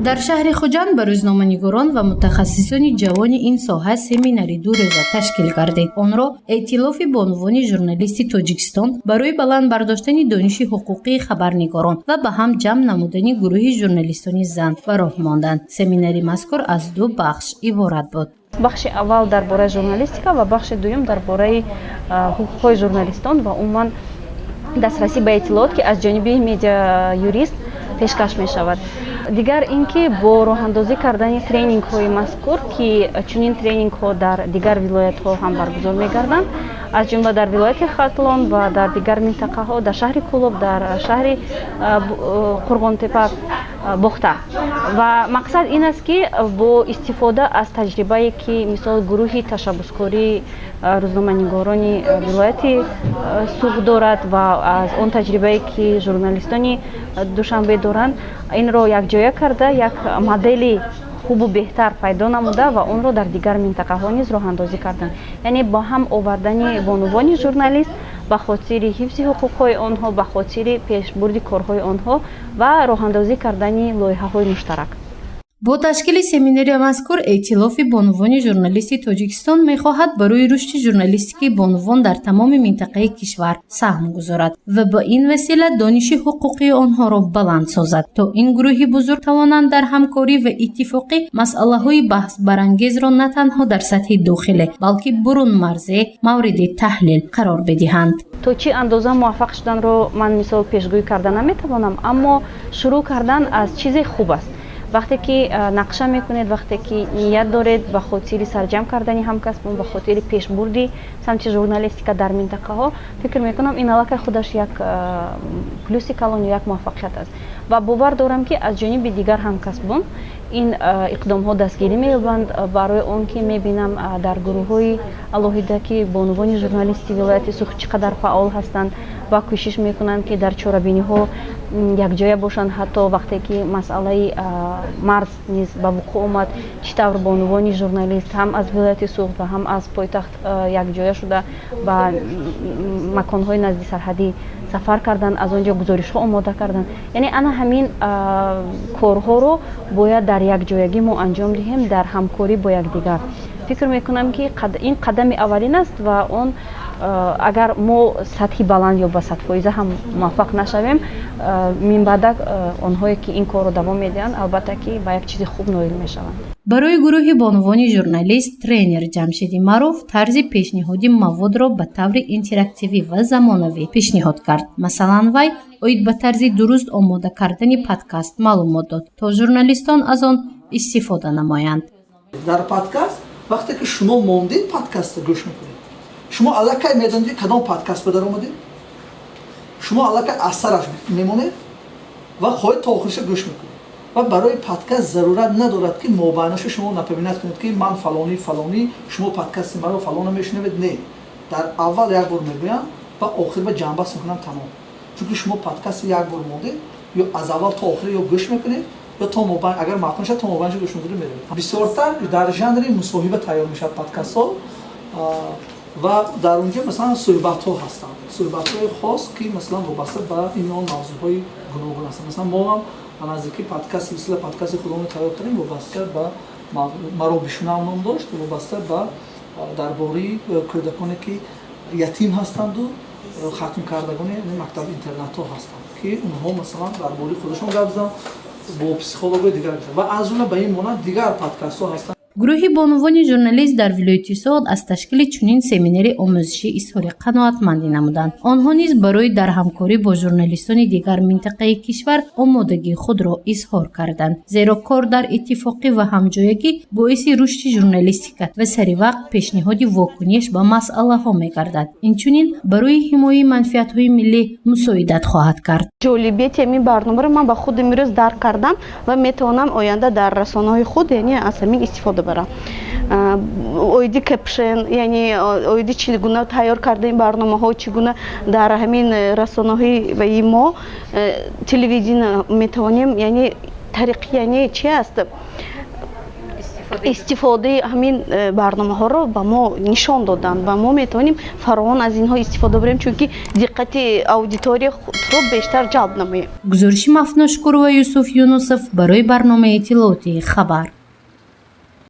Дар шаҳри Хуҷанд ба рӯзноманигорон ва мутахассисони ҷавони ин соҳа семинари дурӯза ташкил гардид. Онро Эътилофи бонувони журналисти Тоҷикистон барои баланд бардоштани дониши ҳуқуқии хабарнигорон ва ба ҳам ҷамъ намудани гурӯҳи журналистони зан ба роҳ монданд. Семинари мазкур аз ду бахш иборат буд. Бахши аввал дар бораи журналистика ва бахши дуюм дар бораи ҳуқуқҳои журналистон ва умуман дастрасӣ ба иттилоот, ки аз ҷониби медиаюрист пешкаш мешавад. Дигар ин ки бо роҳандозӣ кардани тренингҳои мазкур, ки чунин тренингҳо дар дигар вилоятҳо ҳам баргузор мегарданд, аз ҷумла дар вилояти Хатлон ва дар дигар минтақаҳо, дар шаҳри Кӯлоб, дар шаҳри Қурғонтепа, Бохта. Ва мақсад ин аст, ки бо истифода аз таҷрибае, ки мисол гурӯҳи ташаббускории рӯзноманигорони вилояти Суғд дорад, ва аз он таҷрибае, ки журналистони Душанбе доранд, инро якҷоя карда, як модели хубу беҳтар пайдо намуда ва онро дар дигар минтақаҳо низ роҳандозӣ карданд, яъне бо ҳам овардани бонувони журналист ба хотири ҳифзи ҳуқуқҳои онҳо, ба хотири пешбурди корҳои онҳо ва роҳандозӣ кардани лоиҳаҳои муштарак. Бо ташкили семинари мазкур Эътилофи бонувони журналисти Тоҷикистон мехоҳад барои рушди журналистикии бонувон дар тамоми минтақаи кишвар саҳм гузорад ва ба ин васила дониши ҳуқуқии онҳоро баланд созад, то ин гурӯҳи бузург тавонанд дар ҳамкорӣ ва иттифоқӣ масъалаҳои баҳсбарангезро на танҳо дар сатҳи дохилӣ, балки бурунмарзӣ мавриди таҳлил қарор бидиҳанд. То чӣ андоза муваффақ шуданро ман мисол пешгӯӣ карда наметавонам, аммо шурӯъ кардан аз чизе хуб аст. Вақте ки нақша мекунед, вақте ки ният доред ба хотири сарҷамъ кардани ҳамкасбон, ба хотири пешбурди самти журналистика дар минтақаҳо, фикр мекунам, ин аллакай худаш як плюси калон ё як муваффақият аст. Ва бовар дорам, ки аз ҷониби дигар ҳамкасбон ин иқдомҳо дастгирӣ меёбанд, барои он ки мебинам дар гурӯҳҳои алоҳида, ки бонувони журналисти вилояти Суғд чӣ қадар фаъол ҳастанд ва кӯшиш мекунанд, ки дар чорабиниҳо якҷоя бошанд. Ҳатто вақте ки масъалаи марз низ ба вуқӯъ омад, чӣ тавр бонувони журналист ҳам аз вилояти Суғд ва ҳам аз пойтахт якҷоя шуда, ба маконҳои назди сарҳадӣ сафар карданд, аз он ҷо гузоришҳо омода карданд. Яъне ана ҳамин корҳоро бояд дар якҷоягӣ мо анҷом диҳем, дар ҳамкорӣ бо якдигар. Фикр мекунам, ки ин қадами аввалин аст ва он агар мо сатҳи баланд ё ба 100% ҳам муваффақ нашавем, минбаъда онҳое, ки ин корро давом медиҳанд, албатта, ки ба як чизи хуб ноил мешаванд. Барои гурӯҳи бонувони журналист тренер Ҷамшеди Маъруф тарзи пешниҳоди маводро ба таври интерактивӣ ва замонавӣ пешниҳод кард. Масалан, вай оид ба тарзи дуруст омода кардани подкаст маълумот дод, то журналистон аз он истифода намоянд. Дар подкаст, вақте ки шумо мондед, подкастро гӯш мекунед, шумо аллакай медонед, ки кадом подкаст ба даромадед. Шумо аллакай аз сараш мемонед ва хоҳед то охириша гӯш мекунед. Ва барои подкаст зарурат надорад, ки мобайнаша шумо напоминать кунед, ки ман фалонӣ, фалонӣ, шумо подкасти маро фалона мешунавед. Не, дар аввал як бор мегӯям ва охир ба ҷамъбаст мекунам, тамом. Чунки шумо подкасти як бор мондед, ё аз аввал то охир ё гӯш мекунед, ё то мобайн, агар маъқул шад, то мобайнша гӯш мекунед, меравед. Бисёртар дар жанри мусоҳиба тайёр мешавад подкастҳо ва дар он ҷо масалан суҳбатҳо ҳастанд, суҳбатҳои хос, ки масалан вобаста ба ин он мавзӯъҳои гуногун ҳастанд. Масалан, мо ҳам ба наздикӣ подкаст, силсила подкасти худоно тайёр кардем, вобаста ба «Маро бишунав» ном дошт, вобаста ба дар бораи кӯдаконе, ки ятим ҳастанду хатмкардагони мактаби интернатҳо ҳастанд, ки онҳо масалан дар бораи худашон гап заданд, бо психологои дигар ва аз ҷумла ба ин монанд дигар подкастҳо ҳастанд. Гурӯҳи бонувони журналист дар вилояти Суғд аз ташкили чунин семинари омӯзишӣ изҳори қаноатмандӣ намуданд. Онҳо низ барои дар ҳамкорӣ бо журналистони дигар минтақаи кишвар омодагии худро изҳор карданд, зеро кор дар иттифоқӣ ва ҳамҷоягӣ боиси рушди журналистика ва саривақт пешниҳоди вокуниш ба масъалаҳо мегардад, инчунин барои ҳимояи манфиатҳои миллӣ мусоидат хоҳад кард. Ҷолибияти ҳамин барномаро ман ба худ имрӯз дарк кардам ва метавонам оянда дар расонаҳои худ, яъне аз ҳамин истифода барам. Оиди caption, яъне оиди чӣ гуна тайёр кардани барномаҳо, чӣ гуна дар ҳамин расонаҳои ваи мо телевидение метавонем, яъне тариқи, яъне чи аст, Истифодаи ҳамин барномаҳоро ба мо нишон доданд ва мо метавонем фаровон аз инҳо истифода барем, чунки диққати аудитория худро бештар ҷалб намоем. Гузориши Мафнушкурова, Юсуф Юнусов барои барномаи иттилоотии «Хабар».